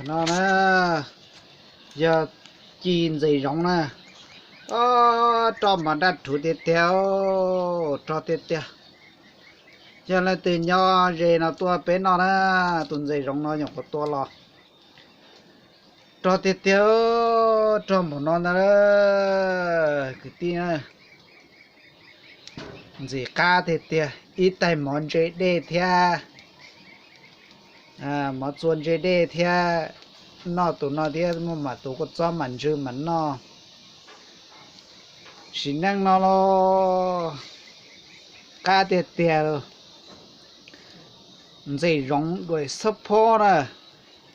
No na, yog ci ntses zoov na. Roj mas daj rhuv tiag tiag, rog tiag tiag. Yog leej twg nyob ze no tuaj peb noj na, tus ntses zoov no nyuam qhuav tua los. Rog tiag tiag, rog npaum no ntag, kwv tij. Ntxim qab tiag tiag, ib tais mov ntse dej thiab, mov txua ntse dej thiab. Noj tus no thiab muaj mam tus kua txob mam ntsw mam noj. Sim neej no los qab tiag tiag li. Ntses zoov duais xab phob na.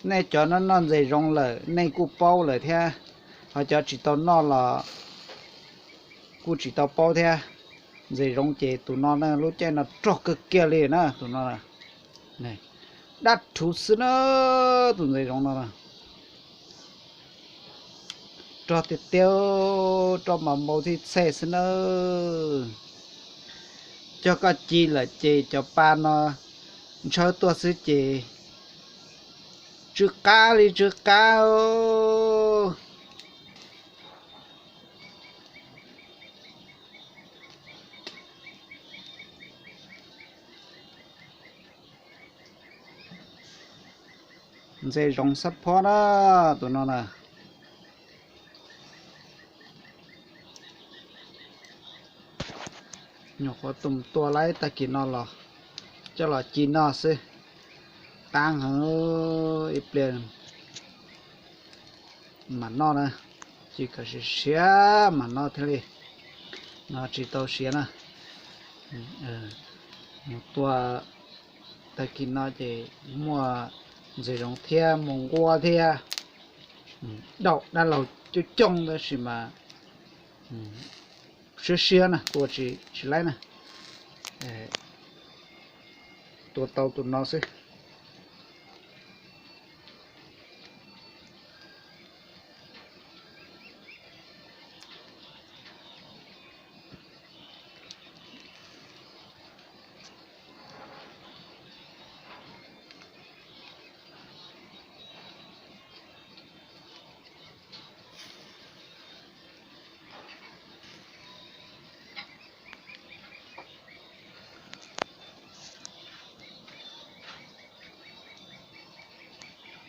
Nej cov noj noj ntses zoov lawm nej kuj paub lawm thiab, ho cov tsis tau noj los kuj tsis tau paub thiab. Ntses zoov ces tus no na, lub caij no rog kawg kiag li na, tus no daj rhuv xwb na, tus ntses zoov no. Rog tiag tiag, roj mas npau txhij txhej xwb nawb. Cog koj ci lawm ces cov pa no ntshawb tuaj xwb ces tsw qab li tsw qab. Ntses zoov xab phob na, tus no na. Nyuam qhuav tus tua laib tag kis no los coj los ci noj xwb. Qab heev, ib pliag mam noj na. Ci kom siav siav mam noj thiaj li. No tsis tau siav na. Mus tua tag kis no ces muaj ntses zoov thiab muaj nquab thiab. Daum dab laug coob coob tab sis mas siab siab na, tua tsis laib na. Tua tau tus no xwb.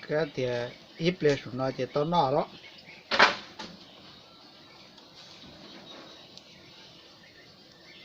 Kab tias ib pliag saum no ces tau noj lawm.